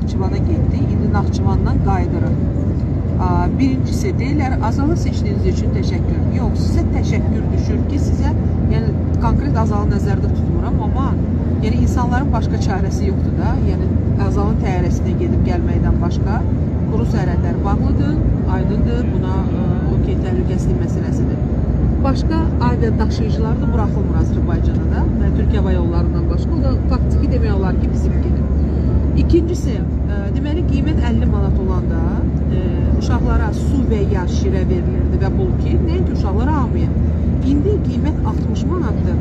Naxçıvana getdik. İndi Naxçıvandan qayıdırıq. Birincisi deyirlər, Azalı seçdiyiniz üçün təşəkkür. Yox, sizə təşəkkür düşür ki, sizə, yəni konkret Azalı nəzərdə tutmuram, amma yəni insanların başqa çarəsi yoxdur da. Yəni Azalın təyyarəsinə gedib gəlməkdən başqa quru sərhədlər bağlıdır, aydındır. Buna okey, təhlükəsizlik məsələsidir. Başqa avia daşıyıcılar da buraxılmır Azərbaycana da və Türk Hava Yollarından başqa. O da faktiki demək olar ki, bizimkidir. İkincisi, deməli qiymət 50 manat olanda uşaqlara su və ya şirə verilirdi və bulki, nəinki uşaqlara, hamıya. İndi qiymət 60 manatdır.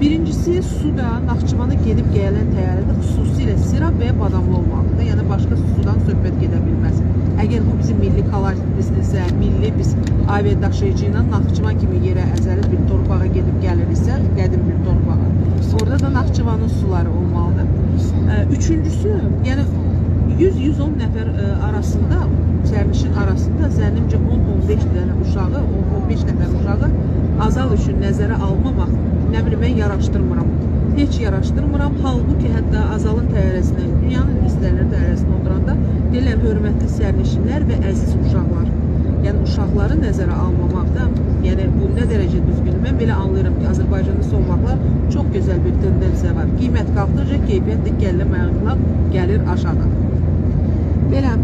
Birincisi, su da Naxçıvana gedib gələn təyyarədə xüsusilə sirap və ya badamlı olmalıdır. Yəni başqa sudan söhbət gedə bilməz. Əgər bu bizim milli kaloritimizdirsə, milli biz avia daşıyıcı ilə Naxçıvan kimi yerə əzəli bir torpağa gedib gəliriksə, qədim bir torpağa. Orada da Naxçıvanın suları olmalıdır. Üçüncüsü, yəni 100-110 nəfər arasında, sərnişin arasında zənnimcə 10-15 dənə uşağı, 15 nəfər uşağı Azal üçün nəzərə almamaq, nə bilim, mən yaraşdırmıram. Heç yaraşdırmıram. Halbuki hətta Azalın təyyarəsinə, dünyanın istənilən təyyarəsinə oturanda deyirlər, hörmətli sərnişinlər və əziz uşaqlar. Yəni uşaqları nəzərə almamaqda, yəni bu nə dərəcə düzgündür? Mən belə anlayıram ki, Azərbaycanda son vaxtlar çox gözəl bir tendensiya var. Qiymət qalxdıqca keyfiyyət də gəlin ayaqla gəlir aşağı. Belə.